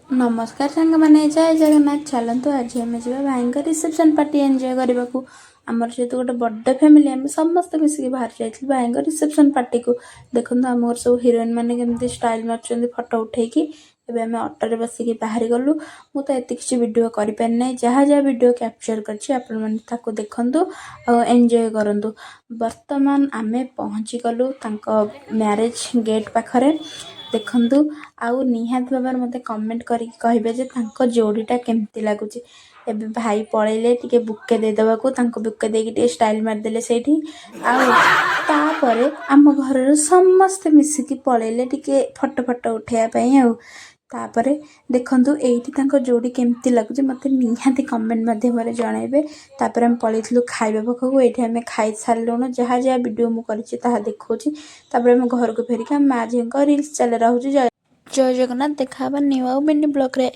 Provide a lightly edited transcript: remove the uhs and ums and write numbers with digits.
ନମସ୍କାର ସାଙ୍ଗମାନେ, ଜୟ ଜଗନ୍ନାଥ। ଚାଲନ୍ତୁ, ଆଜି ଆମେ ଯିବା ଭାଇଙ୍କ ରିସେପସନ୍ ପାର୍ଟି ଏନ୍ଜୟ କରିବାକୁ। ଆମର ଯେହେତୁ ଗୋଟେ ବଡ଼ ଫ୍ୟାମିଲି, ଆମେ ସମସ୍ତେ ମିଶିକି ବାହାରି ଯାଇଥିଲୁ ଭାଇଙ୍କ ରିସେପସନ୍ ପାର୍ଟିକୁ। ଦେଖନ୍ତୁ, ଆମର ସବୁ ହିରୋଇନ୍ ମାନେ କେମିତି ଷ୍ଟାଇଲ୍ ମାରୁଛନ୍ତି ଫଟୋ ଉଠେଇକି। ଏବେ ଆମେ ଅଟୋରେ ବସିକି ବାହାରି ଗଲୁ। ମୁଁ ତ ଏତେ କିଛି ଭିଡ଼ିଓ କରିପାରିନାହିଁ। ଯାହା ଯାହା ଭିଡ଼ିଓ କ୍ୟାପଚର୍ କରିଛି, ଆପଣମାନେ ତାକୁ ଦେଖନ୍ତୁ ଆଉ ଏନ୍ଜୟ କରନ୍ତୁ। ବର୍ତ୍ତମାନ ଆମେ ପହଞ୍ଚିଗଲୁ ତାଙ୍କ ମ୍ୟାରେଜ୍ ଗେଟ୍ ପାଖରେ। ଦେଖନ୍ତୁ ଆଉ ନିହାତି ଭାବରେ ମୋତେ କମେଣ୍ଟ କରିକି କହିବେ ଯେ ତାଙ୍କ ଯୋଡ଼ିଟା କେମିତି ଲାଗୁଛି। ଏବେ ଭାଇ ପଳେଇଲେ ଟିକେ ବୁକେ ଦେଇଦେବାକୁ। ତାଙ୍କୁ ବୁକେ ଦେଇକି ଟିକେ ଷ୍ଟାଇଲ୍ ମାରିଦେଲେ ସେଇଠି। ଆଉ ତାପରେ ଆମ ଘରର ସମସ୍ତେ ମିଶିକି ପଳେଇଲେ ଟିକେ ଫଟୋ ଫଟୋ ଉଠେଇବା ପାଇଁ। ଆଉ ତାପରେ ଦେଖନ୍ତୁ, ଏଇଠି ତାଙ୍କ ଯୋଡ଼ି କେମିତି ଲାଗୁଛି, ମୋତେ ନିହାତି କମେଣ୍ଟ ମାଧ୍ୟମରେ ଜଣାଇବେ। ତାପରେ ଆମେ ପଳେଇଥିଲୁ ଖାଇବା ପାଖକୁ। ଏଇଠି ଆମେ ଖାଇସାରିଲୁଣୁ। ଯାହା ଯାହା ଭିଡ଼ିଓ ମୁଁ କରିଛି, ତାହା ଦେଖାଉଛି। ତାପରେ ଆମେ ଘରକୁ ଫେରିକି ଆମ ମା ଝିଅଙ୍କ ରିଲ୍ସ ଚାଲେ। ରହୁଛି, ଜୟ ଜୟ ଜଗନ୍ନାଥ। ଦେଖା ହେବା ନ୍ୟୁ ଆଉ ମିନି ବ୍ଲଗ୍ରେ।